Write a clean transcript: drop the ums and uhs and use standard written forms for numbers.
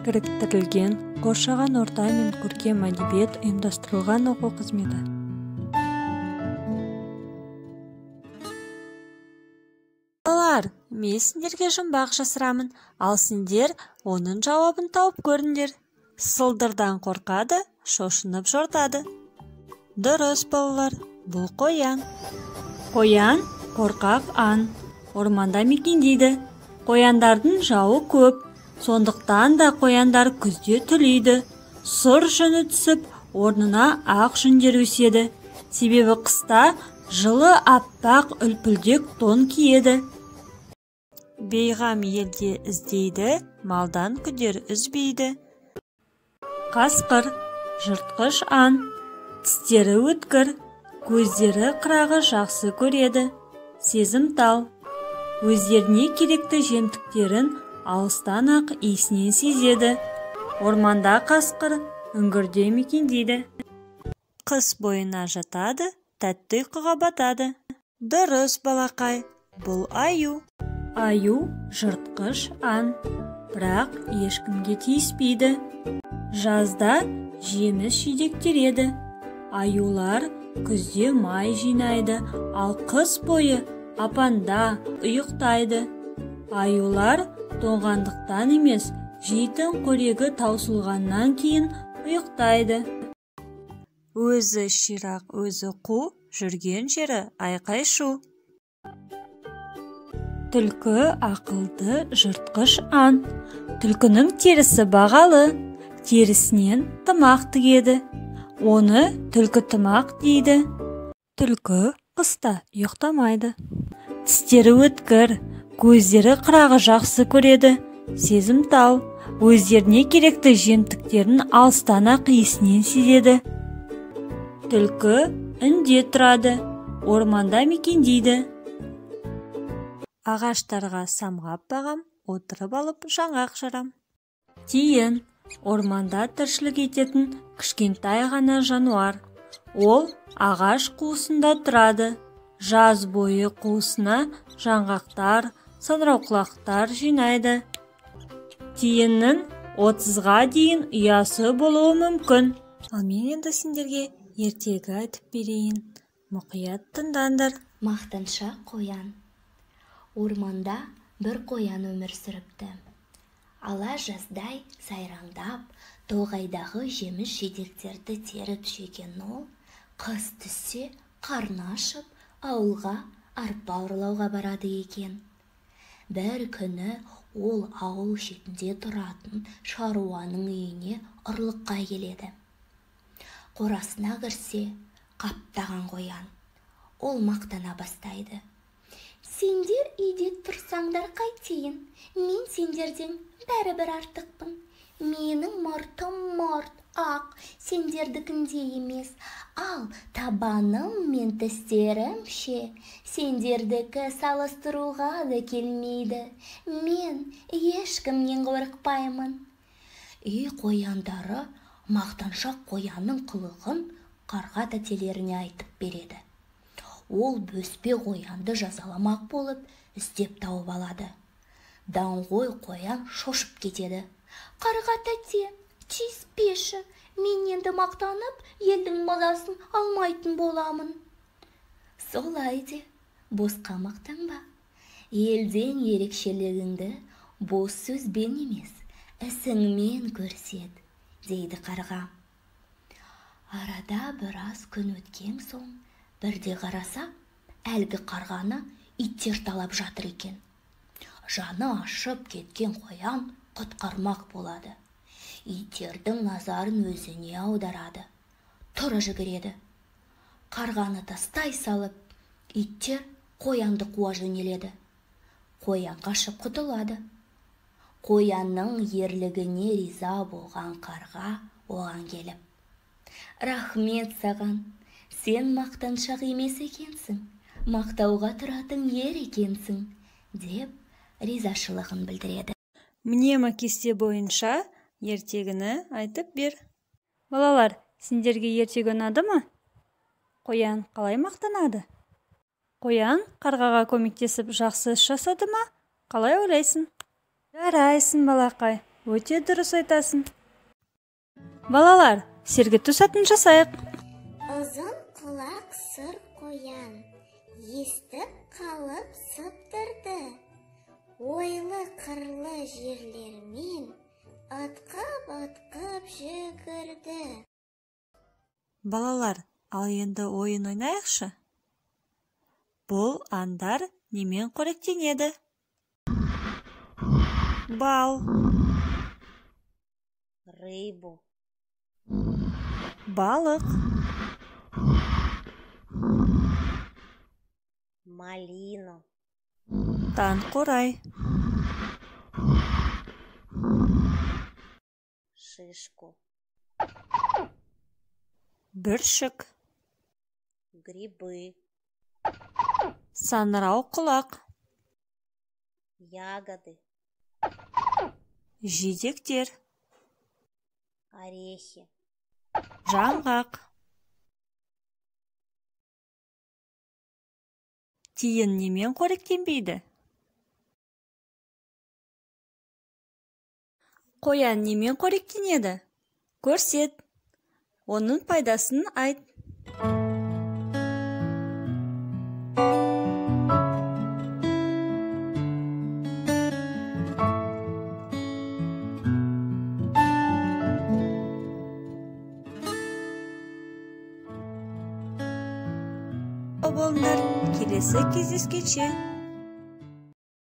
Кіріктірілген қоршаған орта мен көркем әдебиет ұйымдастырылған оқу қызметі. Балалар, мен сендерге жұмбақ жасырамын, ал сендер оның жауабын тауып көріңдер. Сылдырдан қорқады, шошынып жортады. Дұрыс, балалар, бұл қоян. Қоян қорқақ аң, орманда мекендейді. Қояндардың жауы көп, сондықтан да қояндар күзде түлейді. Сұр жүні түсіп, орнына ақ жүндер өседі. Себебі қыста жылы аппақ үлпілдек тон киеді. Бейғам елде іздейді, малдан күдер үзбейді. Қасқыр жыртқыш аң, тістері өткір, көздері қырағы жақсы көреді, сезімтал. Өздеріне керекті жемтіктерін алыстан-ақ иісінен сезеді. Орманда қасқыр үңгірде мекендейді. Қыс бойына жатады, тәтті ұйқыға батады. Дұрыс, балақай, бұл аю. Аю жыртқыш аң, бірақ ешкімге тиіспейді. Жазда жеміс жидек тереді. Аюлар күзде май жинайды, ал қыс бойы апанда ұйықтайды. Аюлар тоңғандықтан емес, жейтін қорегі таусылғаннан кейін ұйықтайды. Өзі ширақ, өзі қу, жүрген жері айқай-шу. Түлкі ақылды жыртқыш аң. Түлкінің терісі бағалы, терісінен тымақ тігеді. Оны түлкі тымақ дейді. Түлкі қыста ұйықтамайды. Тістері өткір, көздері қырағы жақсы көреді, сезімтал. Өздеріне керекті жемтіктерін алыстан-ақ иісінен сезеді. Түлкі үнде тұрады, орманда мекендейді. Ағаштарға самғап бағам, отырып алып жаңғақ жарам. Тиін орманда тіршілік ететін кішкентай ғана жануар. Ол ағаш қуысында тұрады. Жаз бойы қуысына жаңғақтар, саңырауқұлақтар жинайды. Тиіннің 30-ға дейін ұясы болуы мүмкін. Ал мен енді сендерге ертегі айтып берейін. Мұқият тыңдаңдар. Мақтаншақ қоян. Орманда бір қоян өмір сүріпті. Ала жаздай сайраңдап, тоғайдағы жеміс-жидектерді теріп жеген ол, қыс түссе қарны ашып, ауылға арпа ұрлауға барады екен. Бір күні ол ауыл шетінде тұратын шаруаның үйіне ұрлыққа келеді. Қорасына кірсе, қаптаған қоян. Ол мақтана бастайды. Сендер үйде тұрсаңдар қайтейін, мен сендерден бәрібір артықпын. Менің мұртым мұрт ақ, сендердікіндей емес, ал табаным мен тістерім ше, сендердікі салыстыруға да келмейді. Мен ешкімнен қорықпаймын. Үй қояндары мақтаншақ қоянның қылығын қарға тәтелеріне айтып береді. Ол бөспе қоянды жазаламақ болып іздеп тауып алады. Даңғой қоян шошып кетеді. Қарға тәте, тиіспеші, мен енді мақтанып, елдің мазасын алмайтын боламын. Солай де, босқа мақтанба. Елден ерекшелігіңді бос сөзбен емес, ісіңмен көрсет, дейді қарға. Арада біраз күн өткен соң, бірде қараса, әлгі қарғаны иттер талап жатыр екен. Жаны ашып кеткен қоян құтқармақ болады. Иттердің назарын өзіне аударады. Тұра жүгіреді. Қарғаны тастай салып, иттер қоянды қуа жөнеледі. Қоян қашып құтылады. Қоянның ерлігіне риза болған қарға оған келіп, «Рахмет саған, сен мақтаншақ емес екенсің, мақтауға тұратын ер екенсің», деп ризашылығын білдіреді. Мнемо кесте бойынша ертегіні айтып бер. Балалар, сендерге ертегі ұнады ма? Қоян қалай мақтанады? Қоян қарғаға көмектесіп жақсы іс жасады ма? Қалай ойлайсың? Жарайсың, балақай. Өте дұрыс айтасың. Балалар, сергіту сәтін жасайық. Ұзын құлақ сұр қоян естіп қалып сыптырды. Ойлы-қырлы жерлермен ытқып-ытқып жүгірді. Балалар, ал енді ойын ойнайықшы. Бұл аңдар немен қоректенеді? Бал. Рыбу. Балық. Малину. Таңқурай. Шишку. Бүршік. Грибы. Саңырау құлақ. Ягоды. Жидектер. Орехи. Жаңғақ. Тиін немен қоректенбейді? Қоян немен қоректенеді? Көрсет. Оның пайдасын айт. Болыңдар, келесі кездескенше.